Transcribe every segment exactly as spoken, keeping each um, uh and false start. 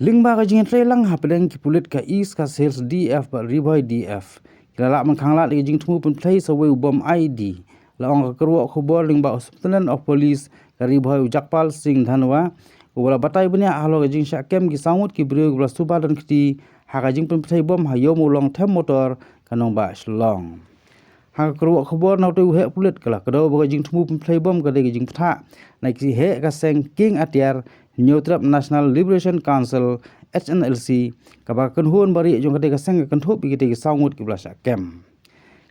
Lyngba ka jingïatreilang hapdeng ki pulit ka East Khasi Hills D F bad Ri Bhoi D F, ki la lah ban khanglad ïa ka jingthmu pynpthei sa uwei u bom I E D, la ong ka kyrwoh khubor lyngba u Superintendent of Police ka Ri Bhoi, u Jagpal Singh Dhanwa, uba la batai bniah halor ka jingshah kem ki saw ngut ki briew kiba la suba don kti ha ka jingpynpthei bom ha Ïew Mawlong Them Motor, ka nongbah Shillong. Ha ka kyrwoh khubor na utei u heh pulit, ka la kdew ba ka jingthmu pynpthei bom ka dei ka jingpynthah na ki heh ka seng kieng atiar Hynñiewtrep National Liberation Council, H N L C, kaba ka kynhun barieh jong katei ka seng ka kynthup ïa kitei ki saw ngut kiba la shah kem.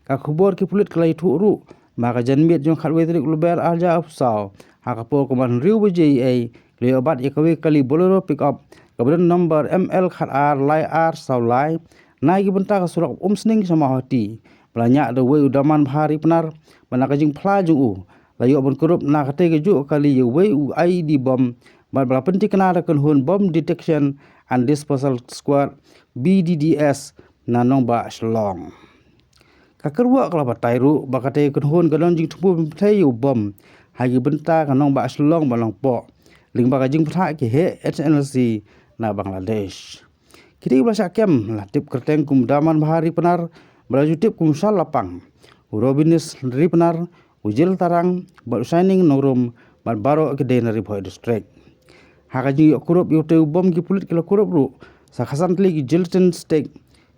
Ka khubor ki pulit ka la ïathuh ruh ba ka janmiet jong khatwei tarik u Lber arhajar arphew saw, ha ka por kumba hynriew baje eiei, ki la ïoh bat ïa kawei ka kali Bolero pickup kaba don number M L khat ar lai ar saw lai, na ki bynta ka surok Umsning sha Mawhati, ba la ñiah da uwei u Daman Bha Ri Pnar, bad na ka jingphla jong u, la ïoh ban kurup na katei kajuh ka kali ïa uwei u I E D bom, bad ba la pynthikna da ka kynhun Bomb Detection and Disposal Squad, B D D S, na nongbah Shillong. Ka kyrwoh ka la batai ruh ba katei ka kynhun ka don jingthmu pynpthei ïa u bom ha ki bynta ka nongbah Shillong bad Nongpoh, lyngba ka jingpynthah ki heh H N L C na Bangladesh. Kitei kiba la shah kem la tip kyrteng kum Daman Bha Ri Pnar, ba la ju tip kum Shal Lapang, u Robinis Ri Pnar, u Jil Tarang, bad u Shining Nongrum, bad baroh ki dei na Ri Bhoi District. Ha ka jingïoh kurup ïa utei u bom, ki pulit ki la kurup ruh sa khatsan tylli ki gelatin stick,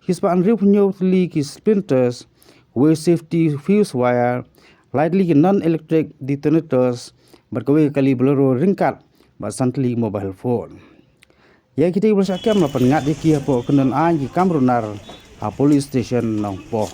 shispah hynriewphew hynñiew tylli ki splinters, wei safety fuse wire, lai tylli ki non-electric detonators, bad kawei ka kali Bolero ryngkat bad san tylli mobile phone. Ïa kitei kiba la shah kem la pynngat ïa ki hapoh kyndon aiñ ki kam runar ha Police Station Nongpoh.